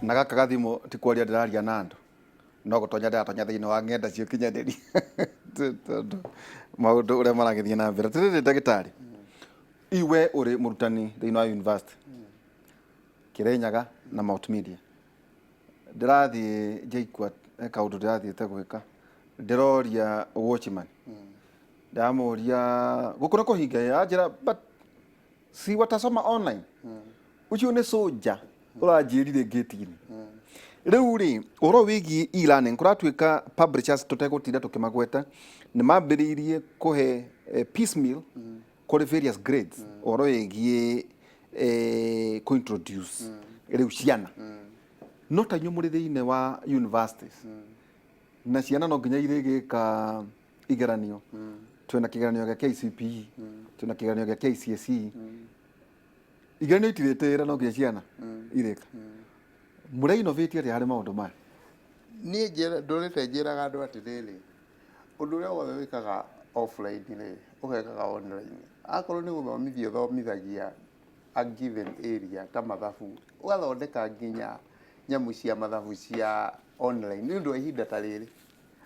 Na gaka gathimũ ti kwaria ndĩraria na andũ, no gũtonya ndĩratonya thĩinĩ wa ng'enda cia ũkinyanĩria, tondũ maũndũ ũrĩa maragĩthiĩ na mbere. Atĩrĩrĩ ndagĩtarĩ, iwe ũrĩ mũrutani thĩinĩ wa university Kĩrĩnyaga na Mount Media. Ndĩrathiĩ JKUAT, he kaũndũ ndĩrathiĩte gwĩka, ndĩroria watchman, ndamũria gũkũ nĩ kũhinga ĩ, anjĩra but si watasoma online. Ũcio nĩ soldier ũranjĩrire ngĩti-inĩ. Rĩu rĩ, ũhoro wĩgiĩ e-learning, kũratuĩka publishers tũtegũtinda tũkĩmagweta, nĩ mambĩrĩirie kũhe piecemeal kũrĩ various grades ũhoro wĩgiĩ kũ-introduce rĩu ciana. No ta inyuĩ mũrĩ thĩinĩ wa universities, na ciana no nginya irĩgĩka igeranio. Twĩna kĩgeranio gĩa KCPE, twĩna kĩgeranio gĩa KCSE. Igeranio itirĩtĩra, no nginya ciana irĩka. Mũre innovate atĩa harĩ maũndũ maya? Niĩ ndũrĩte njĩraga andũ atĩrĩrĩ, ũndũ ũrĩa wothe wĩkaga offline rĩ, ũgekaga online. Akorwo nĩ gũthomithia ũthomithagia a given area ta mathabu, ũgathondeka nginya nyamũ cia mathabu cia online nĩ ũndũ wa ihinda ta rĩrĩ,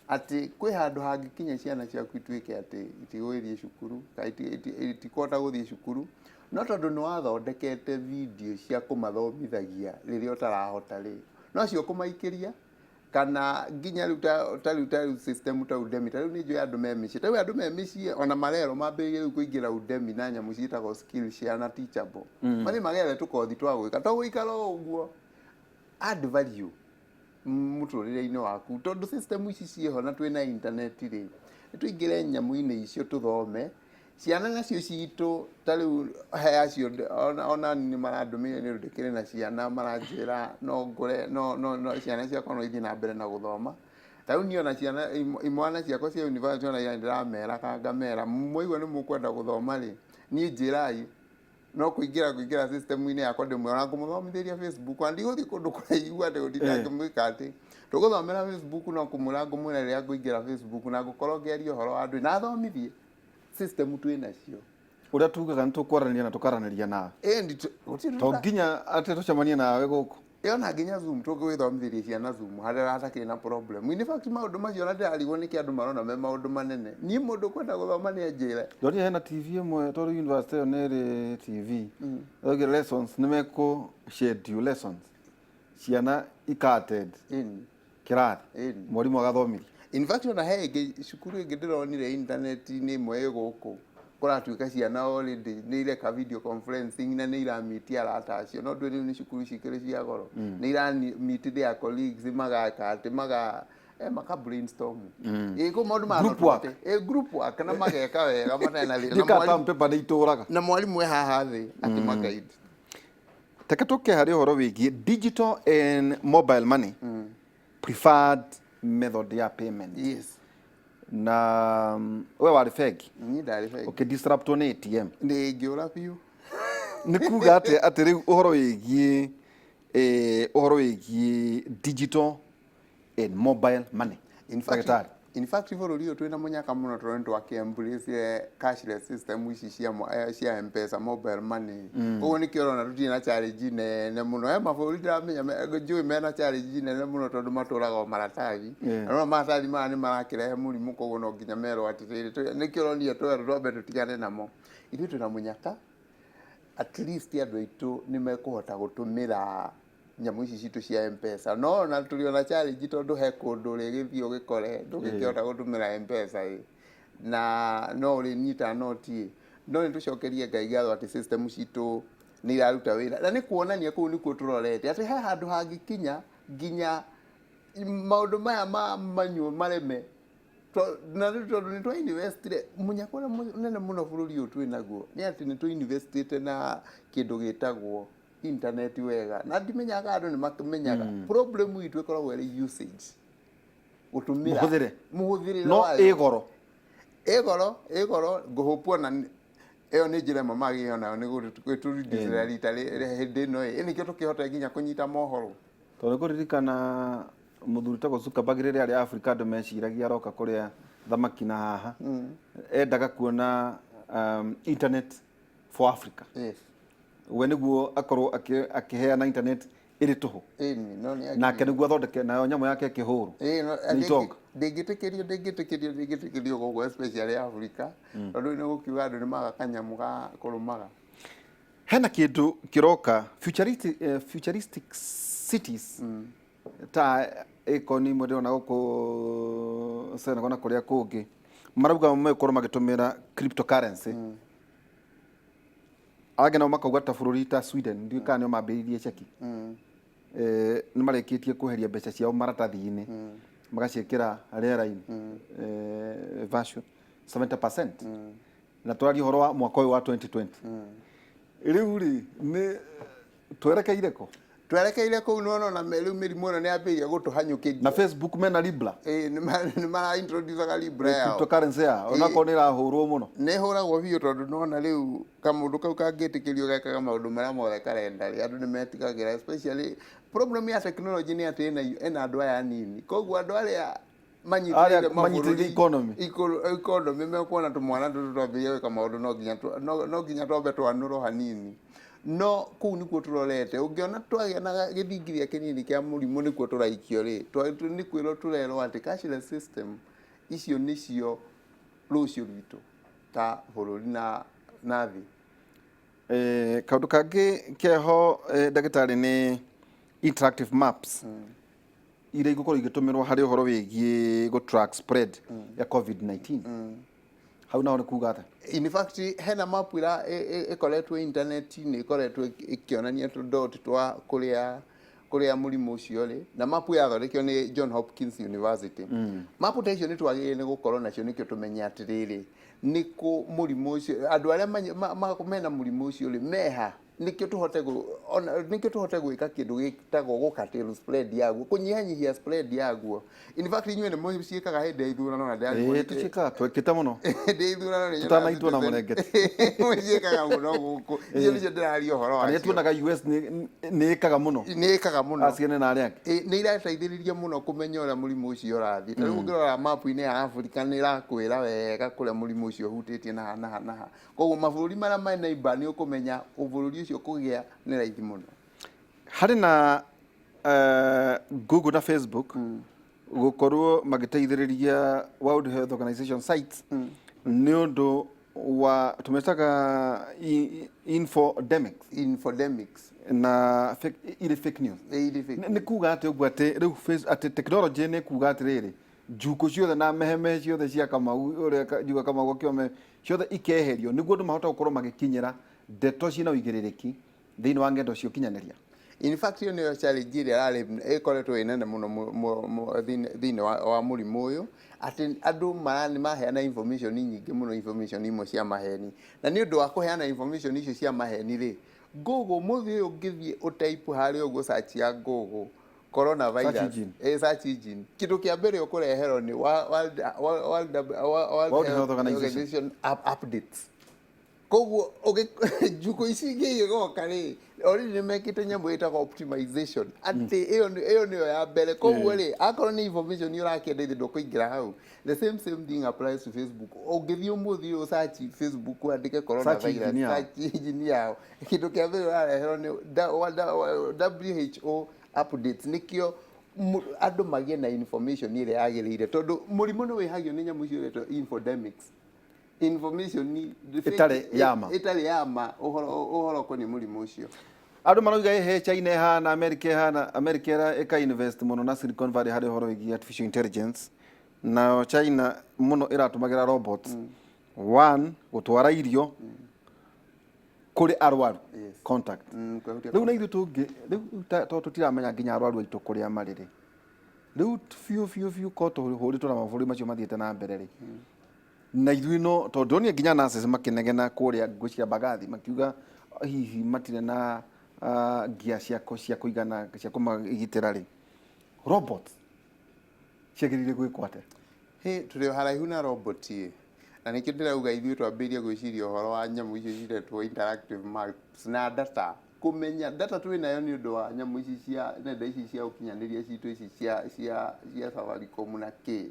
atĩ kwĩ handũ hangĩkinya ciana ciaku ituĩke atĩ itigũgĩthiĩ cukuru kana itikũhota gũthiĩ cukuru, no tondũ nĩ wathondekete video cia kũmathomithagia rĩrĩa ũtarahota rĩ, nocio ũkũmaikĩria. Kana nginya rĩu ta rĩu system ta Udemy, ta rĩu nĩ njũĩ andũ me mĩciĩ, ta rĩu andũ me mĩciĩ ona marerwo mambĩrĩrie rĩu kũingĩra Udemy na nyamũ ciĩtagwo Skillshare na Teachable, mathiĩ magethe tũkothi twa gwĩka, to gũikara o ũguo. Add value mũtũrĩre-inĩ waku, tondũ system ici ciĩho na twĩna internet rĩ, nĩ tũingĩre nyamũ-inĩ icio tũthome. Ciana nacio citũ, ta rĩu he acio ona nĩ marandũmĩire, nĩ ũndũ ndĩkĩrĩ na ciana, maranjĩra no ngũre no ciana ciakwa no ithiĩ na mbere na gũthoma. Ta rĩu niĩ ona ciana imwana ciakwa cia university, ona ira ndĩrameraga ngamera, mwaigua nĩ mũkwenda gũthoma rĩ, niĩ njĩrai, no kũingĩra system-inĩ yakwa ndĩmwe, ona ngũmũthomithĩria Facebook, ona ndigũthiĩ kũndũ kũraihu atĩ gũtinda ngĩmwĩka atĩ tũgũthomera Facebook, no kũmwĩra ngũmwĩra rĩrĩa ngũingĩra Facebook na ngũkorwo ngĩaria ũhoro wa andũ na thomithie system twĩ nacio. Ũrĩa tugaga nĩ tũkwaranĩria na tũkaranĩria nawe. Ĩndi gũtirĩ. To nginya atĩ tũcemanie nawe gũkũ. Ĩyo na nginya Zoom, tũngĩgĩthomithĩria ciana Zoom harĩa hatakĩrĩ na problem. In fact, maũndũ macio ona ndĩrarigwo nĩkĩ andũ marona me maũndũ manene. Niĩ mũndũ kwenda gũthoma nĩ anjĩre. Ndonire hena TV ĩmwe, tondũ university ĩyo nĩ ĩrĩ TV. Oige lessons nĩ mekũ schedule lessons, ciana ika attend kĩrathi, mwarimũ agathomithia. In fact, ona he ĩngĩ cukuru ĩngĩ ndĩronire internet-inĩ ĩmwe ĩ gũkũ, kũratuĩka ciana already nĩ ireka video conferencing na nĩ iramiti arata acio, no ndũĩ rĩu nĩ cukuru cikĩrĩ cia goro, nĩ iramit their colleagues, magaka atĩ maka brainstorm ĩ kũ maũndũ maya. Group work. Ĩ group work, na mageka wega matarĩ na thĩna. Na Ndika term paper nĩ itũraga. Na mwarimũ e haha thĩ akĩmagaidi. Reke tũke harĩ ũhoro wĩgiĩ digital and mobile money, preferred method ya payment. Na we warĩ bengi. Niĩ ndarĩ bengi. Ũkĩdisruptwo nĩ ATM. Nĩ ngĩũra biũ. Nĩ kuga atĩ rĩu ũhoro wĩgiĩ digital and mobile money? In fact, Ndagĩtarĩ. In fact, bũrũri ũyũ twĩna mũnyaka mũno, tondũ nĩ twakĩ embrace cashless system ici cia M-Pesa, mobile money. Ũguo nĩkĩo ũrona tũtirĩ na challenge nene mũno. He mabũrũri ndĩramenya njũĩ mena challenge nene mũno, tondũ matũraga o maratathi. Na no maratathi maya nĩ marakĩrehe mũrimũ, koguo no nginya merwo atĩrĩrĩ, nĩkĩo ũronire twerwo twambe tũtigane namo. Ithuĩ twĩna mũnyaka, at least andũ aitũ nĩ mekũhota gũtũmĩra nyamũ ici citũ cia M-Pesa, no ona tũrĩ ona challenge, tondũ he kũndũ ũrĩgĩthiĩ ũgĩkore ndũngĩkĩhota gũtũmĩra M-Pesa ĩ, na no ũrĩnyita noti ĩ. No nĩ tũcokerie Ngai ngatho atĩ system citũ nĩ iraruta wĩra, na nĩ kuonania kũu nĩkuo tũrorete atĩ he handũ hangĩkinya nginya maũndũ maya ma manyuo mareme. Na rĩu tondũ nĩ twa investire, mũnyaka ũrĩa mũnene mũno bũrũri ũyũ twĩ naguo nĩ atĩ nĩ tũ investite na kĩndũ gĩtagwo internet wega, na ndimenyaga andũ nĩ makĩmenyaga problem itũ ĩkoragwo ĩrĩ usage, gũtũmĩra. Mũhũthĩre. Mũhũthĩrĩre No wayo. Ĩ goro. Ĩ goro, ĩ goro. Ngũhũpwo na ĩyo nĩ njĩra ĩmwe magĩo nayo nĩ gwĩtũrindicĩra rita hĩndĩ ĩno ĩ nĩkĩo tũkĩhota nginya kũnyita mohoro. Tondũ kũririkana mũthuri tagwo Zuckerberg rĩrĩa arĩ Afrika, andũ meciragia aroka kũrĩa thamaki na haha endaga kuona internet for Africa. We nĩguo akorwo akĩheana internet. Ĩrĩ tũhũ. Ĩni, no nĩ Nake nĩguo athondeke nayo nyamũ yake ĩkĩhũrwo. Ĩĩ, no Nĩ itonga. Ndĩngĩtĩkĩrio gũkũ, especially Africa, tondũ nĩ gũkiuga andũ nĩ maga kanyamũ ga kũrũmaga. Hena kĩndũ kĩroka, futuristic cities, ta ĩkoni imwe ndĩrona gũkũ Senegal na kũrĩa kũngĩ, marauga megũkorwo magĩtũmĩra cryptocurrency. Angĩ nao makauga ta bũrũri ta Sweden, ndiũĩ kana nĩo mambĩrĩirie ceki, nĩ marĩkĩtie kweheria mbeca ciao maratathi-inĩ, magaciĩkĩra rĩera-inĩ, version 70%, na tũraria ũhoro wa mwaka ũyũ wa 2020. Rĩu rĩ, nĩ twerekeire kũ? Twerekeire kũu. Nĩwona ona rĩu mĩrimũ ĩno nĩ yambĩrĩria gũtũhanyũkĩria. Na Facebook mena Libra. Ĩĩ, nĩ mara introduce Libra yao. Cryptocurrency yao, onakorwo nĩ ĩrahũrwo mũno. Nĩ ĩhũragwo biũ, tondũ nona rĩu kamũndũ kau kangĩtĩkĩrio gekaga maũndũ marĩa mothe karenda rĩ, andũ nĩ metigagĩra. Especially problem ya technology nĩ atĩ ĩna andũ aya anini, koguo andũ arĩa Arĩa manyitĩrĩire manyitĩrĩire mabũrũri economy. Economy mekuona tũmwana tũtũ twambĩrĩria gwĩka maũndũ, no nginya twambe twanũrwo hanini. No kũu nĩkuo tũrorete. Ũngĩona twagĩa na gĩthingithia kĩnini kĩa mũrimũ, nĩkuo tũraikio rĩ. Nĩ kwĩrwo tũrerwo atĩ cashless system icio nĩcio rũciũ rwitũ ta bũrũri na thĩ. Kaũndũ kangĩ keho, ndagĩtarĩ, nĩ interactive maps iria igũkorwo igĩtũmĩrwo harĩ ũhoro wĩgiĩ gũ track spread ya COVID-19. Hau naho nĩ kuga atĩa? In fact, hena map ira ĩkoretwo internet-inĩ, ĩkoretwo ĩkĩonania tũ twa kũrĩa mũrimũ ũcio rĩ, na map yathondekio nĩ John Hopkins University. Map ta icio nĩ twagĩrĩire nĩ gũkorwo nacio, nĩkĩo tũmenye atĩrĩrĩ, nĩ kũ mũrimũ ũcio, andũ arĩa mena mũrimũ ũcio rĩ meha, nĩkĩo tũhote gwĩka kĩndũ gĩtagwo gũ curtail spread yaguo, kũnyihanyihia spread yaguo. In fact, inyuĩ nĩ mũciĩkaga hĩndĩ ya ithurano na ndĩrarigwo nĩkĩ- Tũciĩkaga, twekĩte mũno. Hĩndĩ ya ithurano nĩ Tũtanaitwo na mũrengeti. Mũciĩkaga mũno gũkũ. Icio nĩcio ndĩraria ũhoro Kana wacio. Tuonaga US nĩ ĩkaga mũno. Nĩ ĩkaga mũno. ACN na arĩa angĩ. Ĩ, nĩ irateithĩrĩria mũno kũmenya ũrĩa mũrimũ ũcio ũrathiĩ. Ta rĩu ũngĩrora mapu-inĩ ya Africa, nĩ ĩrakwĩra wega kũrĩa mũrimũ ũcio ũhutĩtie na ha na ha na ha. Koguo mabũrũri marĩa mena imba, nĩ ũkũmenya bũrũri ũcio kũgĩa nĩ raithi mũno. Harĩ na Google na Facebook gũkorwo magĩteithĩrĩria World Health Organization sites nĩ ũndũ wa tũmetaga infodemics. Infodemics. Na fake, irĩ fake news. Ĩ, irĩ fake. Nĩ kuga atĩ ũguo atĩ rĩu atĩ technology nĩ kuga atĩrĩrĩ, njukũ ciothe na mehemehe ciothe cia Kamau, ũrĩa njuga Kamau akĩome ciothe ikeherio, nĩguo andũ mahote gũkorwo magĩkinyĩra ndeto ciĩna ũigĩrĩrĩki thĩinĩ wa ng'endo cia ũkinyanĩria. In fact, ĩyo nĩyo challenge ĩrĩa ĩrarĩ ĩkoretwo ĩ nene mũno thĩinĩ wa mũrimũ ũyũ, atĩ andũ nĩ maheana information nyingĩ mũno, information imwe cia maheni, na nĩ ũndũ wa kũheana information icio cia maheni rĩ, Google mũthĩ ũyũ ũngĩthiĩ ũtype harĩa ũguo search ya Google coronavirus, Search engine. Search engine, kĩndũ kĩa mbere ũkũreherwo nĩ World World Health Organization. Organization updates. Koguo njukũ ici ingĩ igĩgoka rĩ, already nĩ mekĩte nyamũ ĩtagwo optimization, atĩ ĩyo nĩyo ya mbere. Koguo rĩ, akorwo nĩ information ũrakĩenda, ithe ndũkũingĩra hau. The same thing applies to Facebook. Ũngĩthiĩ ũmũthĩ ũyũ search Facebook, wandĩke Search coronavirus, engine yao. Search engine yao, kĩndũ kĩa mbere ũrareherwo nĩ WHO updates. Nĩkĩo andũ magĩe na information ĩrĩa yagĩrĩire, tondũ mũrimũ nĩ wĩhagio nĩ nyamũ icio iretwo infodemics, information Ĩtarĩ ya ma. Ĩtarĩ ya ma, ũhoro ũkoniĩ mũrimũ ũcio. Andũ marauga ĩhe China ĩhana, America ĩhana, America ĩra ĩka invest mũno na Silicon Valley harĩ ũhoro wĩgiĩ artificial intelligence, nayo China mũno ĩratũmagĩra robots one gũtwara irio kũrĩ arwaru. Contact. Kwehutia. Rĩu na ithuĩ tũngĩ rĩu tondũ tũtiramenya nginya arwaru aitũ kũrĩa marĩ rĩ, rĩu biũ biũ biũ ko tũhũrĩtwo na mabũrũri macio mathiĩte na mbere rĩ, na ithuĩ no tondũ ndonire nginya nurses makĩnegena kũrĩa ngwĩciria Mbagathi, makiuga hihi matirĩ na ngia cia kũigana cia kũmagitĩra rĩ, robots ciagĩrĩire gwĩkwo atĩa? Hĩ, tũrĩ o haraihu na robot ĩ, na nĩkĩo ndĩrauga ithuĩ twambĩrĩrie gwĩciria ũhoro wa nyamũ icio ciretwo interactive maps na data. Kũmenya data twĩ nayo nĩ ũndũ wa nyamũ ici cia nenda ici cia ũkinyanĩria citũ, ici cia Safaricom na kĩ.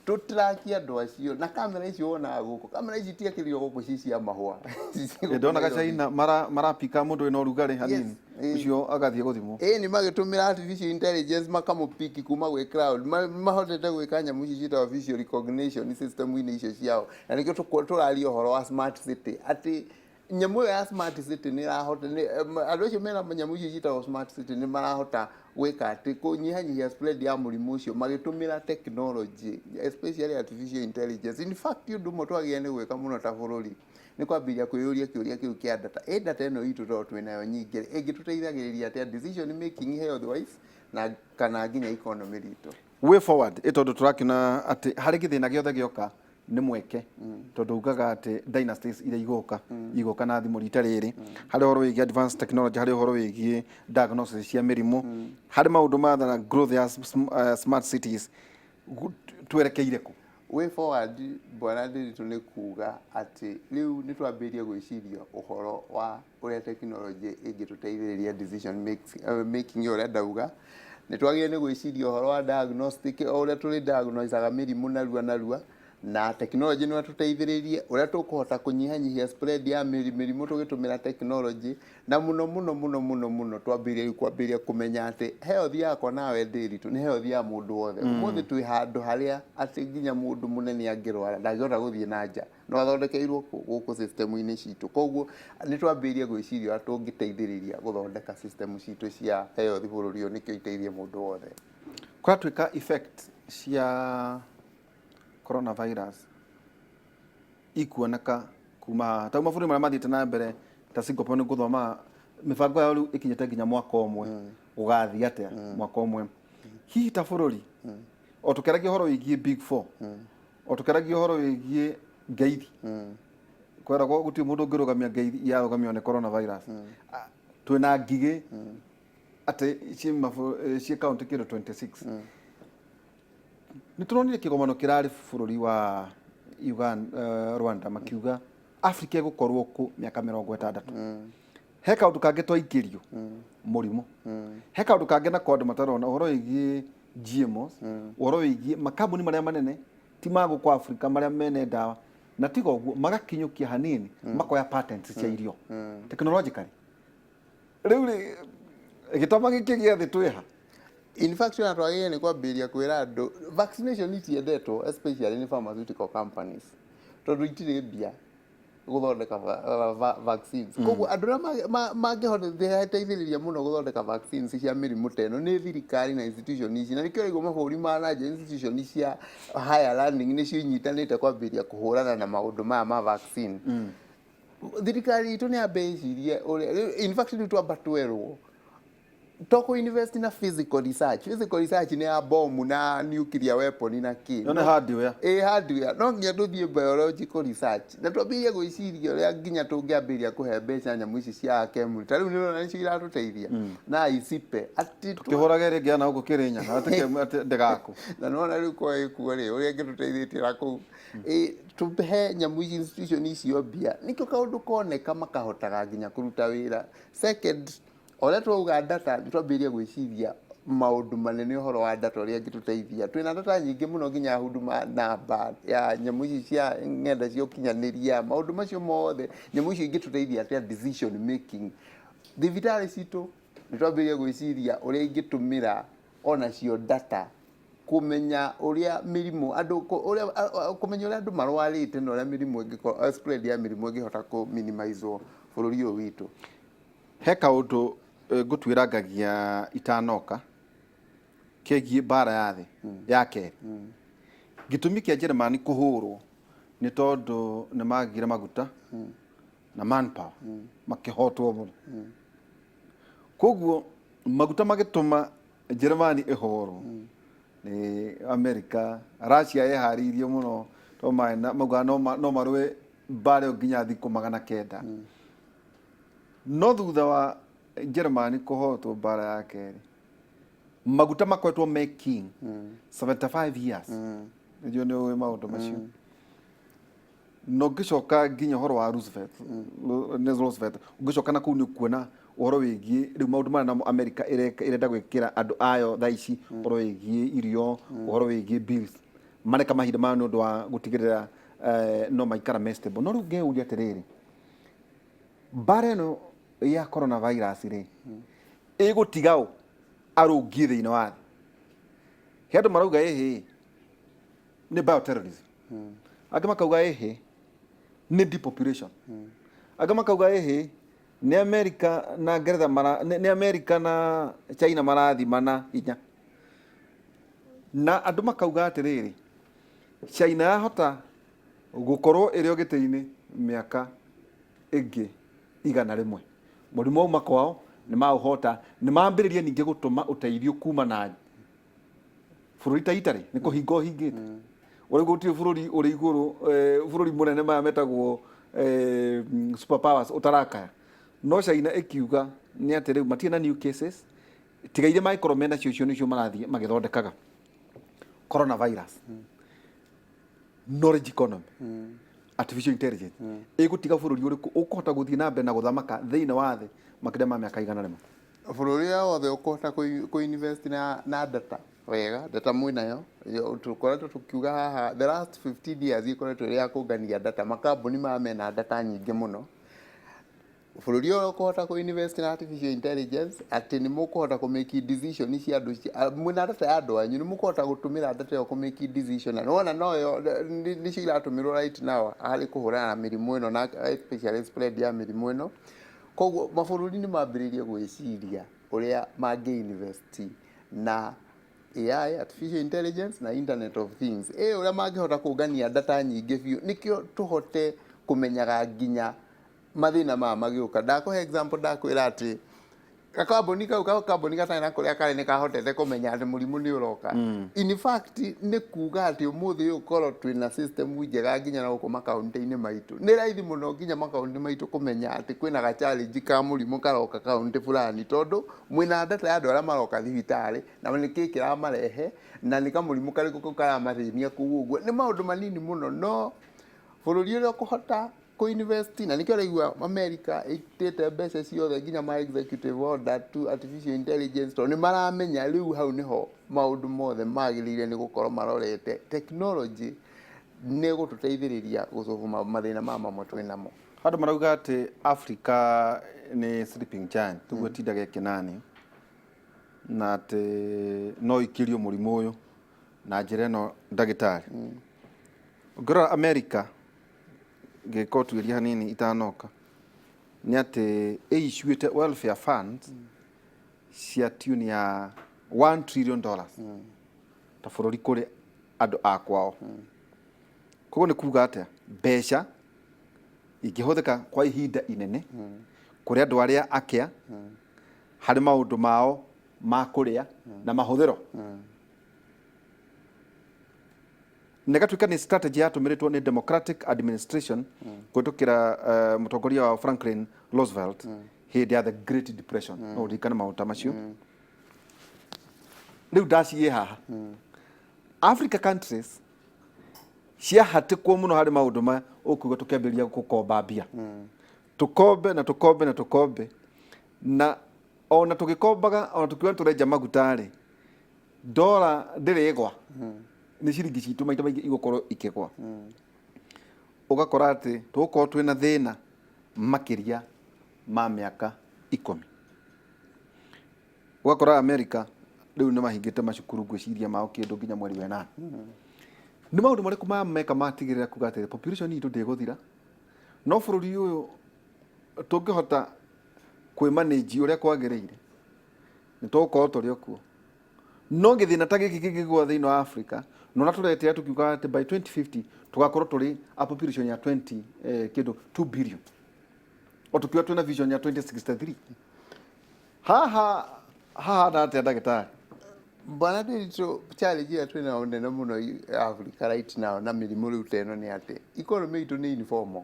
Tũtraki andũ acio na kamera icio wonaga gũkũ, kamera ici itiakĩrirwo gũkũ ci cia mahũa. Ndonaga China marapika mũndũ wĩna ũrugarĩ hanini, ũcio agathiĩ gũthimwo. Ĩĩ, nĩ magĩtũmĩra artificial intelligence makamũpiki kuma gwĩ cloud. Mahotete gwĩka nyamũ ici ciĩtagwo facial recognition system-inĩ icio ciao, na nĩkĩo tũraria ũhoro wa smart city, atĩ nyamũ ĩyo ya smart city nĩ ĩrahota, andũ acio mena nyamũ icio ciĩtagwo smart city nĩ marahota gwĩka atĩ kũnyihanyihia spread ya mũrimũ ũcio magĩtũmĩra technology, especially artificial intelligence. In fact, ũndũ ũmwe twagĩrĩire nĩ gwĩka mũno ta bũrũri nĩ kwambĩrĩria kwĩyũria kĩũria kĩu kĩa data. Ĩ data ĩno itũ tondũ twĩnayo nyingĩ, ĩngĩtũteithagĩrĩria atĩa decision making health wise na kana nginya economy ritũ? Way forward, ĩ tondũ tũrakĩona atĩ harĩ gĩthĩna gĩothe gĩoka nĩ mweke, tondũ ugaga atĩ dynasties iria igũka igũka na thimũ rita rĩrĩ, harĩ ũhoro wĩgiĩ advanced technology, harĩ ũhoro wĩgiĩ diagnosis cia mĩrimũ, harĩ maũndũ ma growth ya smart cities, twerekeire kũ? Way forward, bwana Ndiritu, nĩ kuga atĩ rĩu nĩ twambĩrĩrie gwĩciria ũhoro wa ũrĩa technology ĩngĩtũteithĩrĩria decision making. Ũrĩa ndauga, nĩ twagĩrĩire nĩ gwĩciria ũhoro wa diagnostic, o ũrĩa tũrĩ diagnosaga mĩrimũ narua narua na technology no ĩtũteithĩrĩrie, ũrĩa tũkũhota kũnyihanyihia spread ya mĩrimũ tũgĩtũmĩra technology, na mũno mũno mũno mũno mũno twambĩrĩrie rĩu kwambĩrĩria kũmenya atĩ health yakwa nawe Ndiritu nĩ health ya mũndũ wothe. Ũmũthĩ twĩ handũ harĩa atĩ nginya mũndũ mũnene angĩrwara ndangĩhota gũthiĩ na nja, no athondekeirwo gũkũ system-inĩ citũ. Koguo nĩ twambĩrĩrie gwĩciria ũrĩa tũngĩteithĩrĩria gũthondeka system citũ cia health bũrũri ũyũ nĩkĩo iteithie mũndũ wothe. Kũratuĩka effect cia coronavirus ikuoneka kuma haha ta mabũrũri marĩa mathiĩte na mbere ta Singapore, nĩ gũthoma mĩbango yao rĩu ĩkinyĩte nginya mwaka ũmwe, gũgathiĩ atĩa mwaka ũmwe. Hihi ta bũrũri, o tũkĩaragia ũhoro wĩgiĩ big four, o tũkĩaragia ũhoro wĩgiĩ ngeithi, kweragwo gũtirĩ mũndũ ũngĩrũgamia ngeithi yarũgamio nĩ coronavirus. Ah, twĩna ngigĩ atĩ ciĩ kaunti kĩndũ 26. Nĩ tũronire kĩgomano kĩrarĩ bũrũri wa Uganda, Rwanda, makiuga Africa ĩgũkorwo kũ mĩaka 60. He kaũndũ kangĩ twaingĩrio mũrimũ, he kaũndũ kangĩ nako andũ matarona, ũhoro wĩgiĩ GMOs, ũhoro wĩgiĩ makambuni marĩa manene ti ma gũkũ Africa marĩa mene ndawa, na tiga ũguo magakinyũkia hanini makoya patents cia irio technologically. Rĩu rĩ, gĩtama gĩkĩ gĩa thĩ twĩha? In fact, ona twagĩrĩire nĩ kwambĩrĩria kwĩra andũ vaccination itiendetwo, especially nĩ pharmaceutical companies, tondũ itirĩ mbia gũthondeka vaccines. Koguo andũ arĩa mangĩhota teithĩrĩria mũno gũthondeka vaccines cia mĩrimũ ta ĩno nĩ thirikari na institution ici, na nĩkĩo ũraigua mabũrũri ma nanja, institution cia higher learning nĩcio inyitanĩte kwambĩrĩria kũhũrana na maũndũ maya ma vaccine. Thirikari itũ nĩ yambe ĩcirie ũrĩa, in fact rĩu twamba twerwo to kũ invest na physical research. Physical research nĩ ya bomu na nuclear weapon na kĩ. Yo nĩ hardware. Ĩ, hardware. No nginya tũthiĩ biological research na twambĩrĩrie gwĩciria ũrĩa nginya tũngĩambĩrĩria kũhe mbeca nyamũ ici cia KEMRI. Ta rĩu nĩ ũrona nĩcio iratũteithia na ICIPE atĩ Kĩhũrage rĩngĩ ana gũkũ Kĩrĩnyaga atĩ ndĩgakũ. Na nĩwona rĩu kwa ĩkuo rĩ, ũrĩa ĩngĩtũteithĩtie na kũu, ĩ tũhe nyamũ ici, institution icio mbia, nĩkĩo kaũndũ koneka makahotaga nginya kũruta wĩra. Second, o ũrĩa twauga data, nĩ twambĩrĩrie gwĩciria maũndũ manene ũhoro wa data, ũrĩa ĩngĩtũteithia. Twĩna data nyingĩ mũno, nginya Huduma Namba ya nyamũ ici cia ng'enda cia ũkinyanĩria, maũndũ macio mothe, nyamũ icio ingĩtũteithia atĩa decision making? Thibitarĩ citũ, nĩ twambĩrĩrie gwĩciria ũrĩa ingĩtũmĩra onacio data kũmenya ũrĩa mĩrimũ andũ ũrĩa kũmenya ũrĩa andũ marwarĩte na ũrĩa mĩrimũ ĩngĩkorwo, spread ya mĩrimũ ĩngĩhota kũ minimizwo bũrũri ũyũ witũ. He kaũndũ ngũtuĩra ngagia itanoka kegiĩ mbara ya thĩ ya kerĩ. Gĩtũmi kĩa Jeremani kũhũrwo nĩ tondũ nĩ magire maguta na manpower, makĩhotwo mũno. Koguo maguta magĩtũma Jeremani ĩhũrwo nĩ Amerika. Russia yeharĩirie mũno tondũ maugaga no marũe mbara ĩyo nginya thikũ 900. No thutha wa Jeremani kũhotwo mbara ya kerĩ, maguta makoretwo me king 75 years. Nĩnjũĩ nĩ ũĩ maũndũ macio. Na ũngĩcoka nginya ũhoro wa Roosevelt, nĩ Roosevelt, ũngĩcoka na kũu nĩ ũkuona ũhoro wĩgiĩ rĩu maũndũ marĩa namo America ĩrenda gwĩkĩra andũ ayo thaa ici, ũhoro wĩgiĩ irio, ũhoro wĩgiĩ bills. Mareka mahinda maya nĩ ũndũ wa gũtigĩrĩra no maikara me stable. No rĩu ngeyũria atĩrĩrĩ, mbara ĩno ya coronavirus rĩ, ĩgũtiga ũ arũngiĩ thĩinĩ wa thĩ? He andũ marauga ĩhĩ nĩ bioterrorism, angĩ makauga ĩhĩ nĩ depopulation, angĩ makauga ĩhĩ nĩ Amerika na Ngeretha mara, nĩ Amerika na China marathimana hinya. Na andũ makauga atĩrĩrĩ, China yahota gũkorwo ĩrĩ o gĩtĩ-inĩ mĩaka ĩngĩ 100. Mũrimũ wauma kwao nĩ maũhota, nĩ mambĩrĩria ningĩ gũtũma ũteithio kuma na bũrũri ta Italy nĩ kũhinga ũhingĩte. Ũrĩa gũtirĩ bũrũri ũrĩ igũrũ, bũrũri mũnene maya metagwo super powers ũtarakaya. No China ĩkiuga nĩ atĩ rĩu matirĩ na new cases, tiga iria mangĩkorwo menacio icio nĩcio marathiĩ magĩthondekaga. Coronavirus, knowledge economy, artificial intelligence, ĩgũtiga bũrũri ũrĩkũ ũkũhota gũthiĩ na mbere na gũthamaka thĩinĩ wa thĩ makĩria ma mĩaka 100? Bũrũri ũrĩa wothe ũkũhota kũ invest na data wega, data mwĩnayo, tũkoretwo tũkiuga haha the last 15 years ikoretwo ĩrĩ ya kũngania data, makambuni maya mena data nyingĩ mũno. Bũrũri ũrĩa ũkũhota kũ invest na artificial intelligence, atĩ nĩ mũkũhota kũ make decision cia andũ, mwĩna data ya andũ anyu, nĩ mũkũhota gũtũmĩra data ĩyo kũ make decision. Na nĩwona noyo nĩcio iratũmĩrwo right now harĩ kũhũrana na mĩrimũ ĩno, na especially spread ya mĩrimũ ĩno. Koguo mabũrũri nĩ mambĩrĩirie gwĩciria ũrĩa mangĩ invest na AI, artificial intelligence na internet of things, ĩ ũrĩa mangĩhota kũngania data nyingĩ biũ nĩkĩo tũhote kũmenyaga nginya mathĩna maya magĩũka. Ndakũhe example, ndakwĩra atĩ gakambuni kau, gakambuni gatarĩ na kũrĩa karĩ, nĩ kahotete kũmenya atĩ mũrimũ nĩ ũroka. In fact, nĩ kuga atĩ ũmũthĩ ũyũ korwo twĩna system njega nginya na gũkũ makaunti-inĩ maitũ, nĩ raithi mũno nginya makaunti maitũ kũmenya atĩ kwĩna ga challenge ka mũrimũ karoka kaunti fulani, tondũ mwĩna data ya andũ arĩa maroka thibitarĩ na nĩ kĩ kĩramarehe na nĩ kamũrimũ karĩkũ kau karamathĩnia kũu. Ũguo nĩ maũndũ manini mũno, no bũrũri ũrĩa ũkũhota kũ-invest, na nĩkĩo ũraigua America ĩtĩte mbeca ciothe nginya ma executive order to artificial intelligence, tondũ nĩ maramenya rĩu hau nĩho maũndũ mothe magĩrĩire nĩ gũkorwo marorete. Technology nĩ gũtũteithĩrĩria gũsolve mathĩna maya mamwe twĩ namo. Andũ marauga atĩ Africa nĩ sleeping giant, tũguo tindaga ĩkĩnani na atĩ no ikĩrio mũrimũ ũyũ na njĩra ĩno. Ndagĩtarĩ, ũngĩrora America, ngĩka ũtuĩria hanini itanoka, nĩ atĩ ĩissuĩte welfare funds cia tune ya $1 trillion ta bũrũri kũrĩ andũ a kwao. Koguo nĩ kuga atĩa, mbeca ingĩhũthĩka kwa ihinda inene kũrĩ andũ arĩa akĩa harĩ maũndũ mao ma kũrĩa na mahũthĩro, na ĩgatuĩka nĩ strategy yatũmĩrĩtwo nĩ Democratic administration kũhĩtũkĩra mũtongoria wa Franklin Roosevelt hĩndĩ ya the Great Depression. No ũririkane maũndũ ta macio. Rĩu ndaciĩ haha Africa countries ciahatĩkwo mũno harĩ maũndũ maya, ũkuga tũkĩambĩrĩria gũkomba mbia, tũkombe na tũkombe na tũkombe, na ona tũgĩkombaga, ona tũkiuga tũrenja maguta rĩ, ndora ndĩrĩ ĩgwa, nĩ ciringi citũ maita maingĩ igũkorwo ikĩgwa. Ũgakora atĩ tũgũkorwo twĩna thĩna makĩria ma mĩaka 10. Ũgakora America rĩu nĩ mahingĩte macukuru, ngwĩciria mao kĩndũ nginya mweri wa ĩnana. Nĩ maũndũ marĩkũ maya meka matigĩrĩra kuga atĩ population itũ ndĩgũthira, no bũrũri ũyũ tũngĩhota kwĩmanĩnji ũrĩa kwagĩrĩire nĩ tũgũkorwo tũrĩ o kuo? No gĩthĩna ta gĩkĩ kĩngĩgũa thĩinĩ wa Africa, na ũrĩa tũretĩra tũkiuga atĩ by 2050 tũgakorwo tũrĩ a population ya 20 kĩndũ 2 billion, o tũkiuga twĩna vision ya 2063, haha hahana atĩa, ndagĩtarĩ? Bwana Ndiritu, challenge ĩrĩa twĩ nayo nene mũno Africa right now na mĩrimũ rĩu ta ĩno nĩ atĩ economy itũ nĩ informal.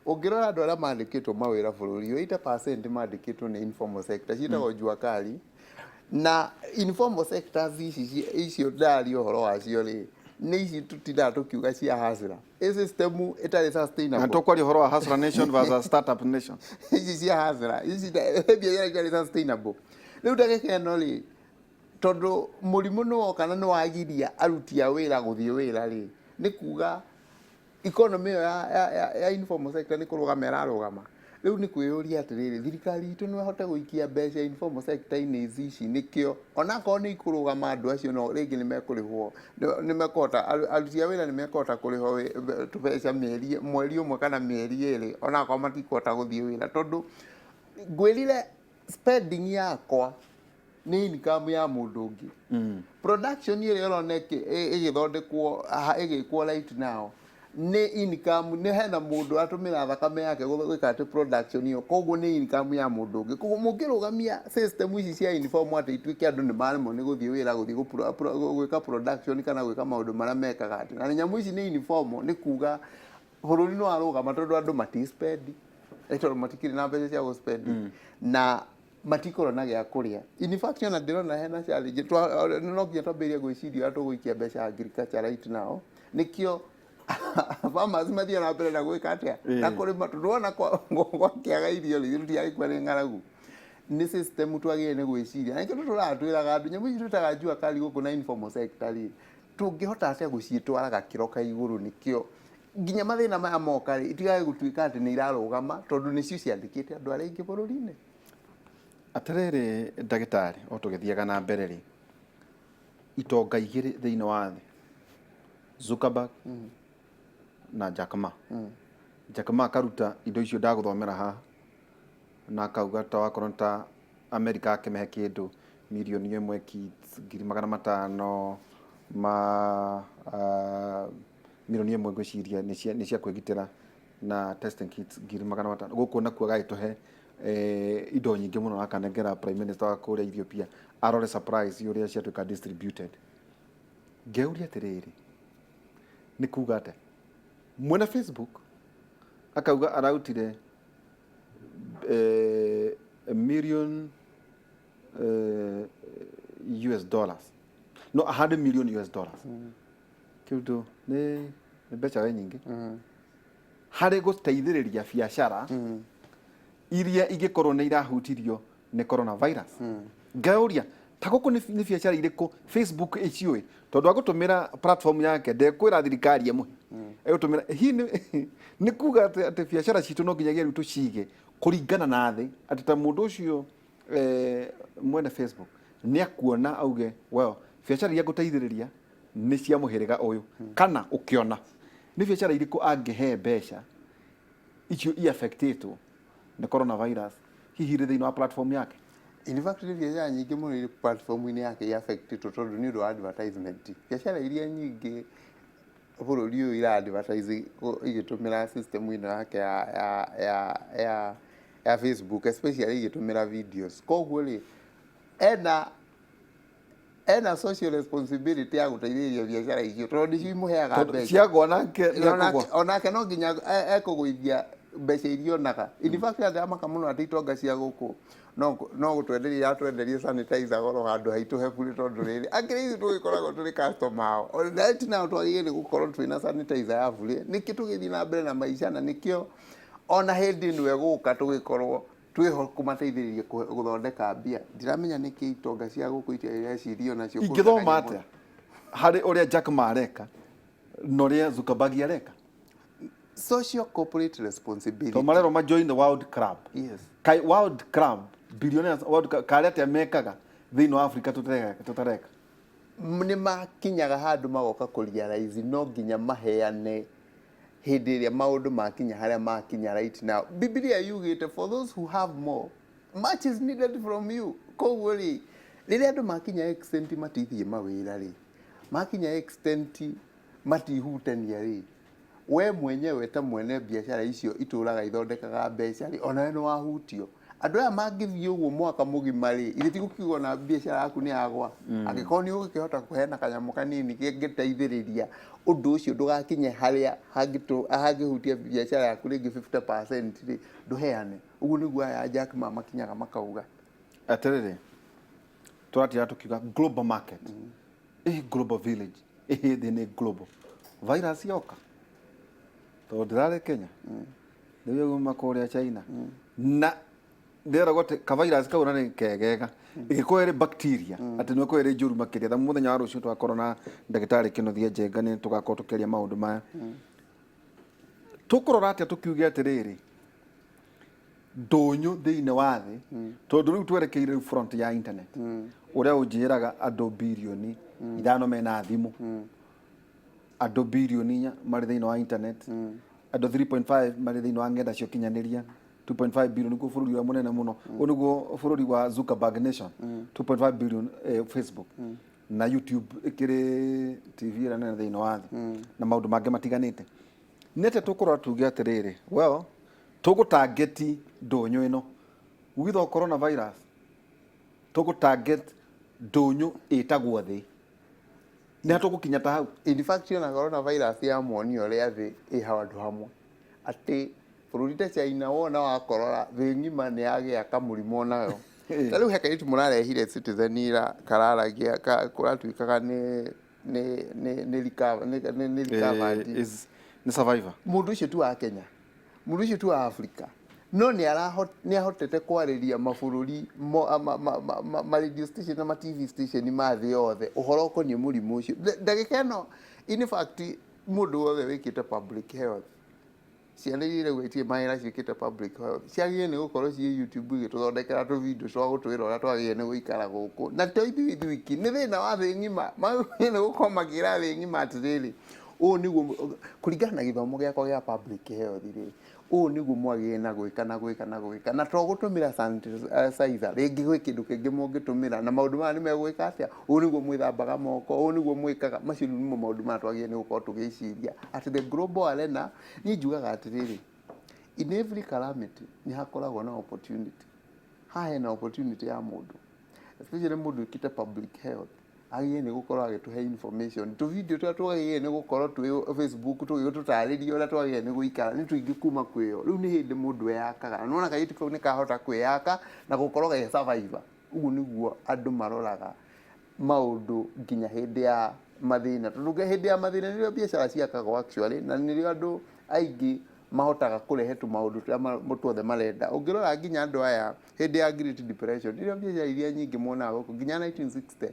Ũngĩrora andũ arĩa mandĩkĩtwo mawĩra bũrũri ũyũ, 80% mandĩkĩtwo nĩ informal sector, ciĩtagwo jua kali. Na informal sectors ici icio ndaria ũhoro wacio rĩ, nĩ ici tũtindaga tũkiuga cia hustler, ĩ system ĩtarĩ Na sustainable. Tũkwaria ũhoro wa hustler nation versus startup nation. Ici cia hustler ici biacara itarĩ sustainable. Rĩu ndagĩka ĩno rĩ, Tondũ mũrimũ nĩ woka na nĩ wagiria aruti a wĩra gũthiĩ wĩra rĩ, nĩ kuga economy ĩyo ya informal sector nĩ kũrũgama ĩrarũgama. Rĩu nĩ kwĩyũria atĩrĩrĩ, thirikari itũ no ĩhote gũikia mbeca informal sector-inĩ ici ici nĩkĩo onakorwo nĩ ikũrũgama, andũ acio no rĩngĩ nĩ mekũrĩhwo, nĩ mekũhota, aruti a wĩra nĩ mekũhota kũrĩhwo tũbeca mĩeri, mweri ũmwe kana mĩeri 2, onakorwo matikũhota gũthiĩ wĩra. Tondũ ngwĩrire, spending yakwa nĩ income ya mũndũ ũngĩ. Production ĩrĩa ũrona ĩgĩthondekwo ĩgĩkwo right now nĩ income, nĩ hena mũndũ atũmĩra thakame yake gwĩka atĩ production ĩyo, koguo nĩ income ya mũndũ ũngĩ. Koguo mũngĩrũgamia system ici cia inform atĩ ituĩke andũ nĩ maremwo nĩ gũthiĩ wĩra, gũthiĩ gwĩka production kana gwĩka maũndũ marĩa mekaga atĩ na nyamũ ici nĩ informal, nĩ kuga bũrũri nĩ warũgama, tondũ andũ mati spend, tondũ matikĩrĩ na mbeca cia gũ spend na matikorwo na gĩa kũrĩa. In fact, ona ndĩrona hena challenge, no nginya twambĩrĩrie gwĩciria ũrĩa tũgũikia mbeca agriculture right now, nĩkĩo farmers mathiĩ na mbere na gwĩka atĩa na kũrĩma, tondũ wona gwakĩaga irio rĩ, tũtiagĩkua nĩ ng'aragu. Nĩ system twagĩrĩire nĩ gwĩciria, na nĩkĩo tũratwĩraga andũ nyamũ ici twĩtaga jua kali gũkũ na informal sector rĩ, tũngĩhota atĩa gũciĩtwara gakĩro ka igũrũ, nĩkĩo nginya mathĩna maya moka rĩ, itigage gũtuĩka atĩ nĩ irarũgama, tondũ nĩcio ciandĩkĩte andũ arĩa aingĩ bũrũri-inĩ. Atĩrĩrĩ ndagĩtarĩ, o tũgĩthiaga na mbere rĩ, itonga igĩrĩ thĩinĩ wa thĩ, Zuckerberg na Jack Ma. Jack Ma akaruta indo icio ndagũthomera haha na akauga ta wakorwo nĩ ta America akĩmehe kĩndũ 1 million kits, 500,000 ma 1 million ngwĩciria nĩ cia kwĩgitĩra na testing kits 500,000. Gũkũ nakuo agagĩtũhe indo nyingĩ mũno, akanengera prime minister wa kũrĩa Ethiopia arore supplies ũrĩa ciatuĩka distributed. Ngeuria atĩrĩrĩ, nĩ kuga atĩa? Mwena Facebook akauga arautire a million US dollars, no 100 million US dollars. Kĩndũ nĩ mbeca we nyingĩ harĩ gũteithĩrĩria biacara iria ingĩkorwo nĩ irahutirio nĩ coronavirus. Ngeuria ta gũkũ nĩ biacara irĩkũ Facebook ĩciũĩ, tondũ agũtũmĩra platform yake, ndekwĩra thirikari ĩmũhe, egũtũmĩra. Hihi nĩ kuga atĩ biacara citũ no nginyagia rĩu tũcige kũringana na thĩ, atĩ ta mũndũ ũcio mwene Facebook nĩ akuona auge, well, biacara iria ngũteithĩrĩria nĩ cia mũhĩrĩga ũyũ, kana ũkĩona nĩ biacara irĩkũ angĩhe mbeca icio i-affectĩtwo nĩ coronavirus, hihi irĩ thĩinĩ wa platform yake? In fact, nĩ biacara nyingĩ mũno irĩ platform-inĩ yake i-affectĩtwo, tondũ nĩ ũndũ wa advertisement. Biacara iria nyingĩ bũrũri ũyũ ira advertise igĩtũmĩra system ĩno yake ya Facebook, especially igĩtũmĩra videos. Koguo rĩ, ena social responsibility ya gũteithĩrĩria biacara icio, tondũ nĩcio imũheaga tondũ mbeca. Ciagwa nake nĩ onake ekũgwa. Onake no nginya ekũgũithia mbeca iria onaga. In fact, ndĩramaka mũno atĩ itonga cia gũkũ no gũtwenderia iratwenderia sanitizer goro handũ haitũ he bure, tondũ rĩrĩ akĩrĩ ithuĩ tũgĩkoragwo tũrĩ customer ao. Right now twagĩrĩire nĩ gũkorwo twĩna sanitizer ya bure, nĩkĩo tũgĩthiĩ na mbere na maica, na nĩkĩo ona hĩndĩ ĩno ĩgũka tũgĩkorwo twĩho kũmateithĩrĩria gũthondeka mbia. Ndiramenya nĩkĩ itonga cia gũkũ itireciria onacio kũruta Ingĩthoma kanyamũ. atĩa harĩ ũrĩa Jack Ma areka na ũrĩa Zuckerberg areka? Social corporate responsibility. Tondũ marerwo ma join the world club. Kai world club, billionaires world club, karĩ atĩa mekaga thĩinĩ wa Africa tũtareka tũtareka? Nĩ makinyaga handũ magoka kũ realize no nginya maheane hĩndĩ ĩrĩa maũndũ makinya harĩa makinya right now. Bibilia yugĩte, "For those who have more, much is needed from you." Koguo rĩ, rĩrĩa andũ makinya extent matithiĩ mawĩra rĩ, makinya extent matihutania rĩ, we mwenyewe ta mwene biacara icio itũraga ithondekaga mbeca rĩ, onawe nĩ wahutio. Andũ aya mangĩthiĩ ũguo mwaka mũgima rĩ, ithe tigũkiuga ona biacara yaku nĩ yagwa, angĩkorwo nĩ ũgũkĩhota kũheana kanyamũ kanini kĩngĩteithĩrĩria ũndũ ũcio ndũgakinye harĩa hangĩhutia biacara yaku rĩngĩ 50% rĩ, ndũheane. Ũguo nĩguo aya Jack Ma makinyaga makauga. Atĩrĩrĩ, tũratira tũkiuga global market, ĩ global village, ĩ thĩ nĩ global virus yoka, tondũ ndĩrarĩ Kenya, rĩu yauma kũrĩa China na Ndĩragwo atĩ kavirus kau na nĩ kegega ĩgĩkorwo ĩrĩ bacteria, atĩ nĩ ĩkorwo ĩrĩ njũru makĩria. Tha mũthenya wa rũciũ twakorwo na ndagĩtarĩ Kĩnuthia Njenga, nĩ tũgakorwo tũkĩaria maũndũ maya. Tũkũrora atĩa tũkiuge atĩrĩrĩ, ndũnyũ thĩinĩ wa thĩ, tondũ rĩu twerekeire rĩu front ya internet, ũrĩa ũnjĩraga andũ 5 birioni mena thimũ, andũ 4 birioni marĩ thĩinĩ wa internet, andũ 3.5 marĩ thĩinĩ wa ng'enda cia ũkinyanĩria, 2.5 billion nĩguo bũrũri ũrĩa mũnene mũno, ũyũ nĩguo bũrũri wa Zuckerberg nation, 2.5 billion, Facebook na YouTube ĩkĩrĩ TV ĩrĩa nene thĩinĩ wa thĩ na maũndũ mangĩ matiganĩte. Nĩ atĩa tũkũrora tuge atĩrĩrĩ, well, tũgũtarget ndũnyũ ĩno witho coronavirus, tũgũtarget ndũnyũ ĩtagwo thĩ, nĩ ha tũgũkinya ta hau? In fact, ona coronavirus ya muonia ũrĩa thĩ ĩ handũ hamwe, atĩ bũrũri ta China wona wakorora, thĩ ng'ima nĩ yagĩa kamũrimũ onayo. Ta rĩu he kairĩtu mũrarehire Citizen ira kararagia kũratuĩkaga nĩ recovered. Nĩ survivor. Mũndũ ũcio ti wa Kenya, mũndũ ũcio ti wa Africa, no nĩ ahotete kwarĩria mabũrũri ma radio station na ma TV station ma thĩ yothe ũhoro ũkoniĩ mũrimũ ũcio. Ndagĩka ĩno, in fact, mũndũ wothe wĩkĩte public health, ciana iria irauga itirĩ mawĩra ciĩkĩte public health, ciagĩrĩire nĩ gũkorwo ciĩ YouTube igĩtũthondekera tũvideo twa gũtwĩra ũrĩa twagĩrĩire nĩ gũikara gũkũ, na to ithuĩ ithuiki, nĩ thĩna wa thĩ ng'ima. Magĩrĩire nĩ gũkorwo makĩra thĩ ng'ima atĩrĩrĩ, ũũ nĩguo kũringana na gĩthomo gĩakwa gĩa public health rĩ, ũũ nĩguo mwagĩrĩire na gwĩka na gwĩka na gwĩka, na to gũtũmĩra sanitizer rĩngĩ, gwĩ kĩndũ kĩngĩ mũngĩtũmĩra, na maũndũ maya nĩ megwĩka atĩa, ũũ nĩguo mwĩthambaga moko, ũũ nĩguo mwĩkaga. Macio rĩu nĩmo maũndũ maya twagĩrĩire nĩ gũkorwo tũgĩciria at the global arena. Niĩ njugaga atĩrĩrĩ, in every calamity nĩ hakoragwo na opportunity. Haha hena opportunity ya mũndũ, especially mũndũ wĩkĩte public health, agĩrĩire nĩ gũkorwo agĩtũhe information. Tũvideo tũrĩa twagĩrĩire nĩ gũkorwo twĩ Facebook tũgĩtũtarĩria ũrĩa twagĩrĩire nĩ gũikara nĩ tũingĩ kuma kwĩyo. Rĩu nĩ hĩndĩ mũndũ eyakaga, na nĩwona kairĩtu kau nĩ kahota kwĩyaka na gũkorwo ge survivor. Ũguo nĩguo andũ maroraga maũndũ nginya hĩndĩ ya mathĩna, tondũ hĩndĩ ya mathĩna nĩrĩo biacara ciakagwo actually, na nĩrĩo andũ aingĩ mahotaga kũrehe tũmaũndũ tũrĩa tuothe marenda. Ũngĩrora nginya andũ aya hĩndĩ ya Great Depression, nĩrĩo biacara iria nyingĩ monaga gũkũ nginya 1960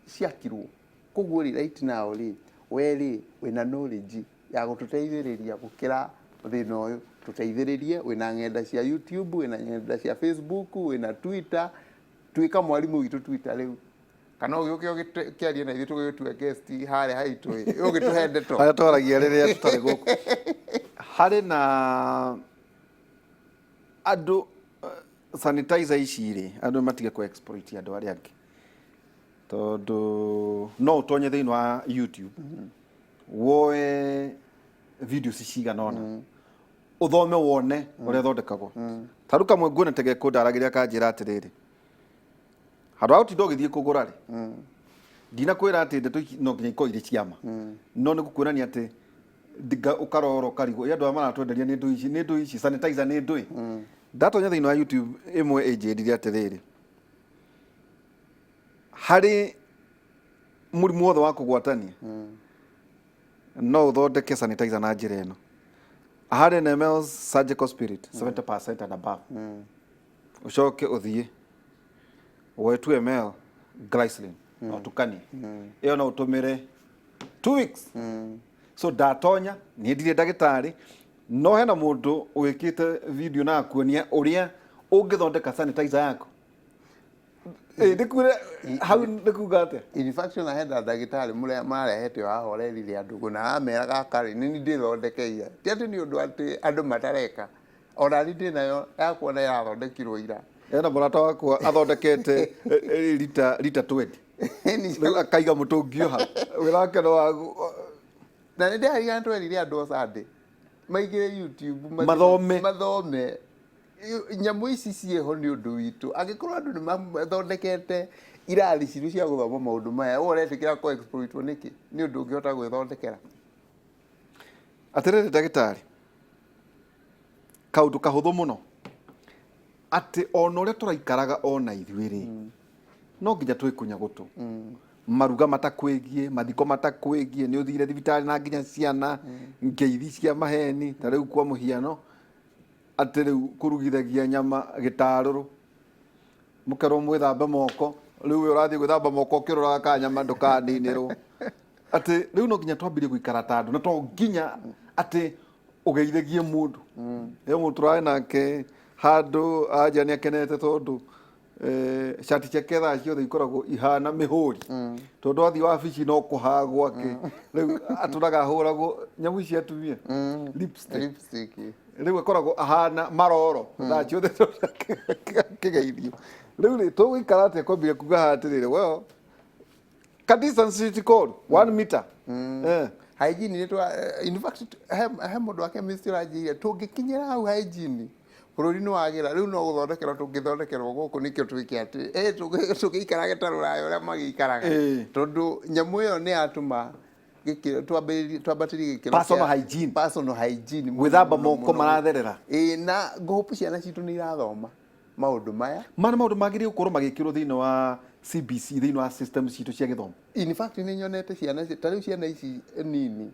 ciakirwo. Koguo rĩ, right now rĩ, we rĩ wĩna knowledge ya gũtũteithĩrĩria gũkĩra thĩna ũyũ, tũteithĩrĩrie. Wĩna ng'enda cia YouTube, wĩna ng'enda cia Facebook, wĩna Twitter, tuĩka mwarimũ witũ Twitter rĩu, kana ũgĩũke ũkĩarie na ithuĩ tũgĩgũtue guest harĩa haitũ ĩ, ũgĩtũhe ndeto. Harĩa twaragia rĩrĩa tũtarĩ gũkũ, harĩ na andũ sanitizer ici rĩ, andũ matige kũ exploit andũ arĩa angĩ, tondũ no ũtonye thĩinĩ wa YouTube woe videos cigana ũna, ũthome wone ũrĩa thondekagwo. Ta rĩu kamwe nguonete gekũndaragĩria kanjĩra atĩrĩrĩ, handũ ha gũtinda ũgĩthiĩ kũgũra rĩ, ndinakwĩra atĩ ndeto ici no nginya ikorwo irĩ ciama, no nĩ gũkuonania atĩ ndinga ũkarora ũkarigwo, ĩ andũ aya maratwenderia nĩ ndũ ici, nĩ ndũ ici, sanitizer nĩ ndũ ĩ. Ndatonya thĩinĩ wa YouTube ĩmwe ĩnjĩrire atĩrĩrĩ, harĩ mũrimũ wothe wa kũgwatania no ũthondeke sanitizer na njĩra ĩno: 100 ml surgical spirit 70% and above, ũcoke ũthiĩ woe 2 ml glycerin na ũtukanie, ĩyo no ũtũmĩre 2 weeks. So ndatonya, niĩ ndirĩ ndagĩtarĩ, no hena mũndũ wĩkĩte video na akuonia ũrĩa ũngĩthondeka sanitizer yaku. Ĩ, ndĩkwĩre hau nĩ kuga atĩa. In fact, ona hena ndagĩtarĩ marehete haha ũrerire andũ na ameraga akarĩ nĩ niĩ ndĩthondekeire, ti atĩ nĩ ũndũ atĩ andũ matareka, ona niĩ ndĩ nayo yakuona ĩrathondekirwo ira. Hena mũrata wakwa athondekete rita 20, rĩu akaiga mũtũngi o hau, wĩra wake no wa Na nĩ ndĩrarigana twerire andũ o Sunday maingĩre YouTube Mathome. Mathome. Nyamũ ici ciĩho nĩ ũndũ witũ. Angĩkorwo andũ nĩ mathondekete irathi citũ cia gũthoma maũndũ maya, we ũretĩkĩra kũ exploitwo nĩkĩ nĩ ũndũ ũngĩhota gwĩthondekera? Atĩrĩrĩ ndagĩtarĩ, kaũndũ kahũthũ mũno, atĩ ona ũrĩa tũraikaraga ona ithuĩ rĩ, no nginya twĩkunya gũtũ, maruga matakwĩgiĩ, mathiko matakwĩgiĩ, nĩ ũthire thibitarĩ na nginya ciana ngeithi cia maheni. Ta rĩu kwa mũhiano, Atĩ rĩu kũrugithagia nyama gĩtarũrũ, mũkerwo mwĩthambe moko, rĩu we ũrathiĩ gwĩthamba moko ũkĩroraga ka nyama ndũkaninĩrwo. Atĩ rĩu no nginya twambirie gũikara ta andũ, na to nginya atĩ ũgeithagie mũndũ. He mũndũ tũrarĩ nake handũ anja nĩ akenete tondũ cati ciake thaa ciothe ikoragwo ihana mĩhũri, tondũ athiĩ wabici no kũhagwo akĩ rĩu atũraga ahũragwo nyamũ ici atumia, lipstick. Lipstick. Rĩu akoragwo ahana maroro thaa ciothe akĩgeithio. Rĩu rĩ, tũgũikara atĩa kwambire kuga haha atĩrĩrĩ, well, ka distance ti koru 1 meter. Hygiene nĩ twa in fact he mũndũ wa chemist ũranjĩire tũngĩkinyĩra hau hygiene bũrũri nĩ wagĩra. Rĩu no gũthondekerwo tũngĩthondekerwo gũkũ nĩkĩo twĩke atĩ tũgĩikarage ta rũraya ũrĩa magĩikaraga, tondũ nyamũ ĩyo nĩ yatũma gĩkĩro twambĩrĩrie twambatĩrie gĩkĩro Personal kĩa hygiene. Personal hygiene mũno, Gwĩthamba mũno, moko mũno. maratherera. Ĩĩ, na ngũhũpu ciana citũ nĩ irathoma maũndũ maya. Mana maũndũ magĩrĩire gũkorwo magĩkĩrwo thĩinĩ wa CBC, thĩinĩ wa system citũ cia gĩthomo. In fact nĩ nyonete ciana ta rĩu ciana ici nini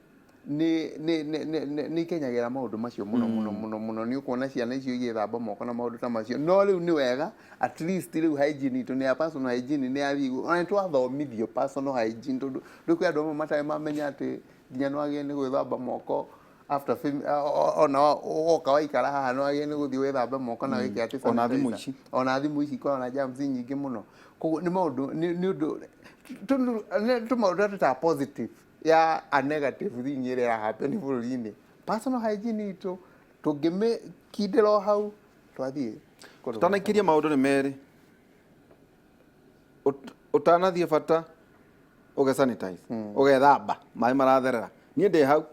nĩ ikenyagĩra maũndũ macio mũno mũno mũno mũno. Nĩ ũkuona ciana icio igĩthamba moko na maũndũ ta macio. No rĩu nĩ wega at least rĩu hygiene itũ nĩ ya personal hygiene nĩ yathiĩ igũrũ. Ona nĩ twathomithio personal hygiene, tondũ rĩu kwĩ andũ amwe matarĩ mamenya atĩ nginya nĩ wagĩrĩire nĩ gwĩthamba moko after ona woka waikara haha nĩ wagĩrĩire nĩ gũthiĩ wĩthambe moko na wĩke atĩ Ona thimũ sanitizer. ici. Ona thimũ ici ikoragwo na germs nyingĩ mũno. Koguo nĩ maũndũ nĩ ũndũ tũmaũndũ tũrĩa tũtaga positive ya a negative thing ĩrĩa ĩrahappen bũrũri-inĩ. Personal hygiene itũ tũngĩmĩkindĩra o hau twathiĩ kũndũ. Tũtanaikĩria maũndũ nĩ merĩ. Ũtanathiĩ bata ũge sanitize, ũgethamba maĩ maratherera. Niĩ ndĩ hau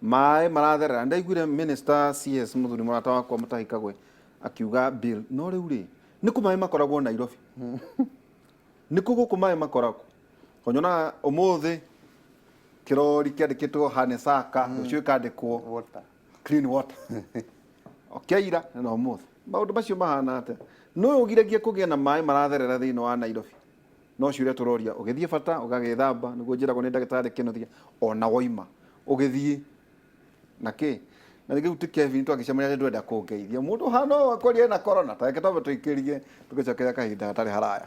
maĩ maratherera. Ndaiguire minister CS, mũthuri mũrata wakwa Mutahi Kagwe, akiuga bill. No rĩu rĩ, nĩ kũ maĩ makoragwo Nairobi? Nĩ kũ gũkũ maĩ makoragwo? Nyonaga ũmũthĩ kĩrori kĩandĩkĩtwo Hanesaka, rũciũ gĩkandĩkwo Water. Clean water okeira na ũmũthĩ. Maũndũ macio mahana atĩa? Nũ ũgiragia kũgĩa na maĩ maratherera thĩinĩ wa Nairobi? No ciũria tũroria. Ũgĩthiĩ bata ũgagĩthamba nĩguo njĩragwo nĩ ndagĩtarĩ Kĩnuthia, ona woima ũgĩthiĩ na kĩ na rĩngĩ. Rĩu ti Kevin twagĩcemania atĩ ndwenda kũngeithia mũndũ hana ũũ akwaria ena corona. Ta reke twambe tũikĩrie, tũgĩcokera kahinda gatarĩ haraya.